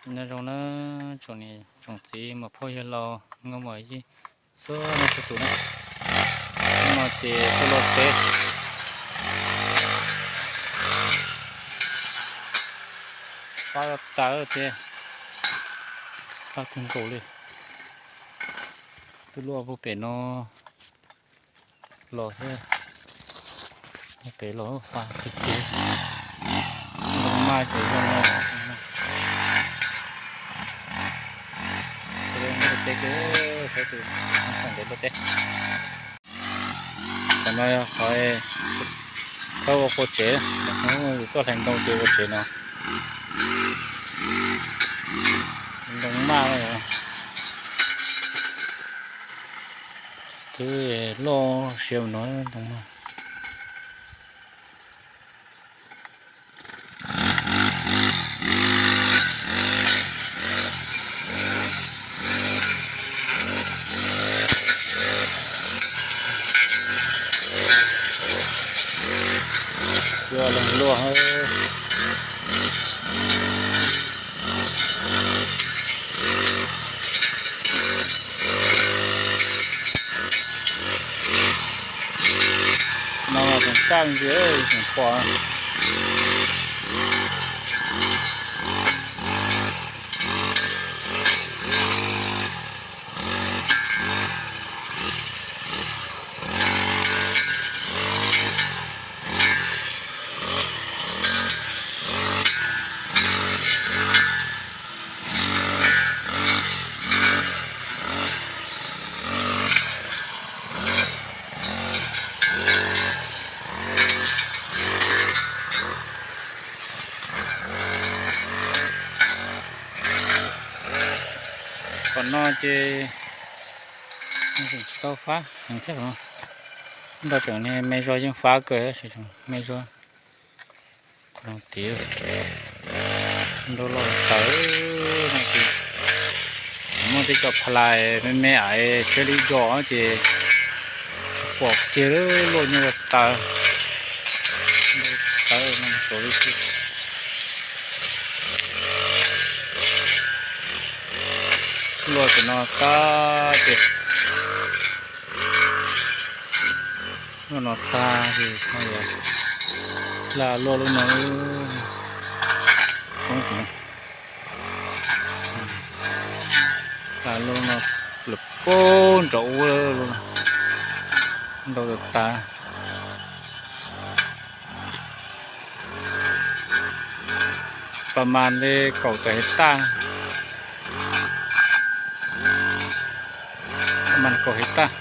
Nyob zoo na, tsoom niam tsoom txiv muam phauj yawg laus nkauj muam yij txhua leej txhua tus na, hnub no ces tuaj luaj teb pab tawv thiab, pab kawg nkaus li. Tuaj luaj puag pem no los thiab, pem los fa tig tig, ntoo maj ces zoo no. Luaj teb, saib tus ntev luaj teb. Tam no yog qhov thawb ua qua tsev, yus tuaj hlais ntoo ces ua tsev no. Ntoo maj, twb loj siab no ntoo maj. Cua leeg luaj. No mas tseem kaj ntsia tseem pom. Qhov no ces tsis tau fab heev thiab, nrog tseem me zog yeej fab kawg, tseem me zog. Qhov no tiag, nrog loj tawv no ces muaj tej cov pha lais me me ais tshiab li zog ces tsis pom kiag, luaj nyob tawv, tawv no saud li xwb. Luaj cov no tag ces, luaj no tag ces hla luaj lub no, hla lub no lawm puag nram ub, ntau tas tas. Pas mas li kaum tawm hais tas, pas mas kaum hais tas.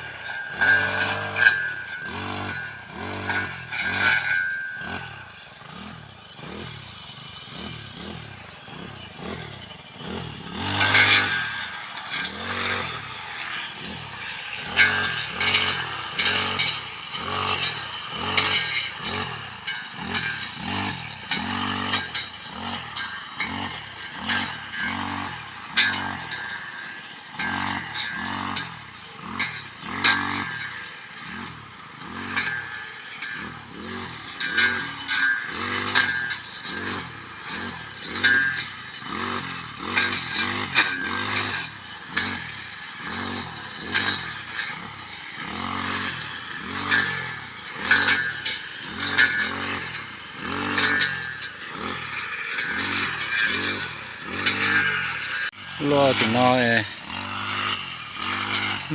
Luaj tim no,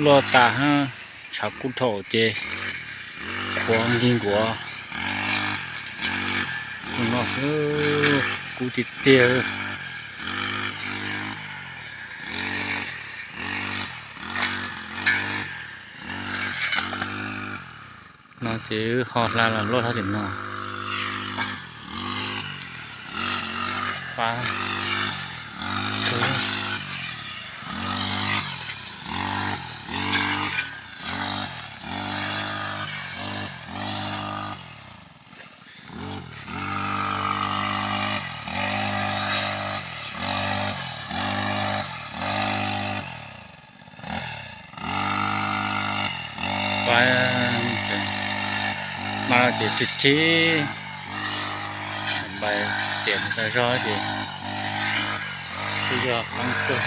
luaj tas hab, tshav kub dhau ces qhuav nkig nkuav. Tus no xwb kub tiag tiag. No ces wb ho hla los luaj hab tim no. Pab tub. Pab, mas ces tig tig, npais xiam tas zog ces kuj Yog qeeb kawg.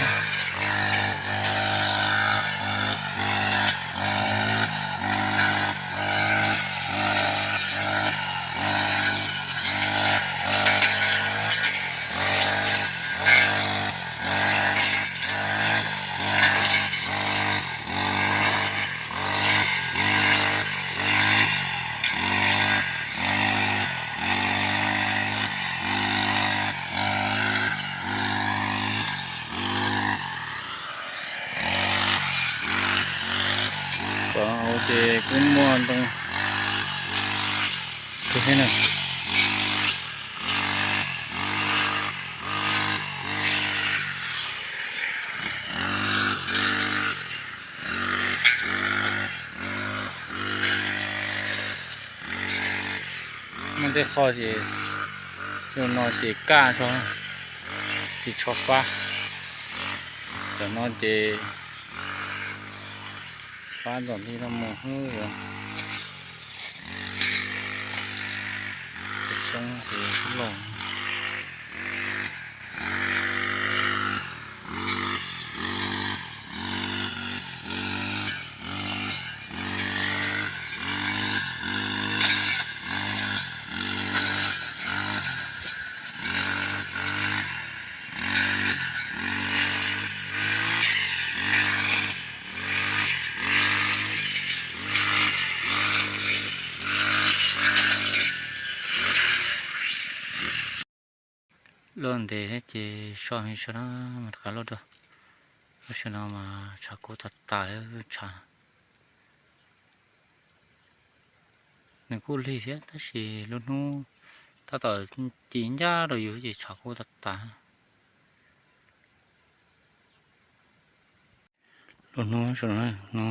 Ces kuj muaj ntoo kawg thiab na. Muaj tej qho ces, zaum no ces kaj tso, tsis tshua fab. Tam no ces fab ntxom ntij no mus hwb. Txoob ces loj. Luaj ntev thiab ces so me so na, mas rov qab luaj dua. Lub sij hawm no mas tshav kub tas tas lawm, tshav nws kuj lig thiab tab sis lub hnub tab tom ci ncaj rau yus ces tshav kub tas tas. Lub hnub saum no,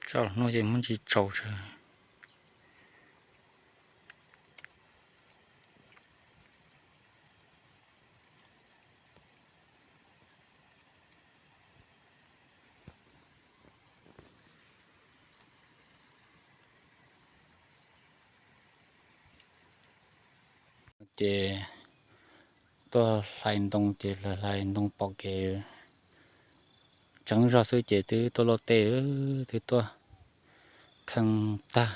tsam hnub ces muaj ntsis tsaus tsawv. Ces tuaj hlais ntoo ces hlais ntoo pom kev tseeb zog xwb ces twb tuaj luaj tej, twb tuaj kheej tag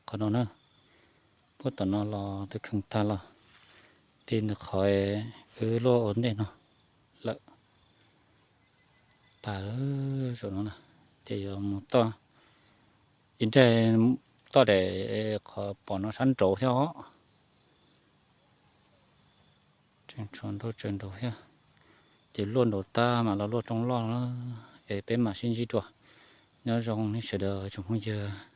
qhov no na. Puag tom no los twb kheej tag los, tej ntawm qhov wb luaj ua ntej no lawm. Tas lawm saum no na, ces yuav mus toj, ib nrag toj daim qhov pom no sab nraud thiab os. Tseem tshuav ntau tsaws nraud thiab. Ces luaj nraud tag mam los luaj rooj loj na, es peb mam sib ntsib dua. Nyob zoo nej sawv daws tsoom phooj ywg.